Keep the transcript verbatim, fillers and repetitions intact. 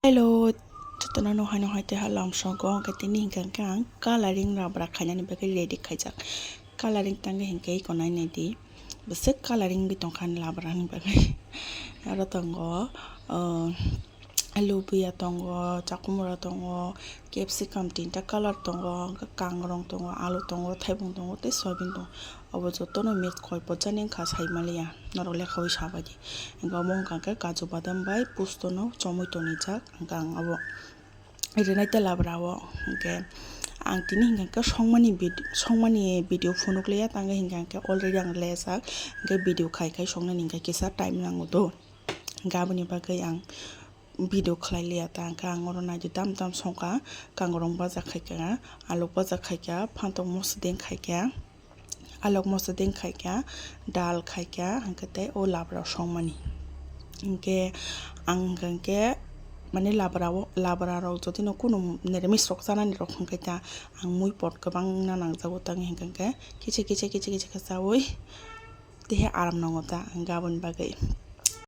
Hello, jotono no hai no hai te halam sogo, hwnkhe tini hwnkhe ang coloring labra khainani bagwi ready khaijak. Coloring tangwi hwnkhe iko nai nai di. Bwswk coloring bi tongkha ni labra ni bagwi. Aro tongo, uh, lubiya tongo, chakumura tongo, capsicum tinta colour tongo, hwnkhe kangrong tongo, alu tongo, thaibung tongo, tei soyabin tongo. Obo jotono mix khoi pojani wngkha sai maliya, norok lekhaui sabaidi. Hwnkhe omo wngkha khe kaju badam bai pustono chomui tonijak, hwnkhe ang obo rinai tei labra o. Hwnkhe ang tini hwnkha khe songmani vid-, songmani video phunukliya, tangwi hwnkha khe already ang lejak, hwnkhe video khai khai songnani hwnkha kisa time nango do. Hwnkhe aboni bagwi ang video khlai liya ta, hwnkhe ang oro naidi dam dam songkha, kangrong baja khaikha, alok baja khaikha, phantok moso deng khaikha, alok moso deng khaikha, dal khaikha, hwnkhe tei o labra songmani. Hwnkhe ang hwnkha khe mane labra o, labra rok jotino kunu neramis rok chanani rok hwnkhe ta ang mui pot kwbangna nangjago, tangwi hwnkha khe kicha kicha kicha kicha khe chaui teihe aram nango ta, hwnkhe aboni bagwi.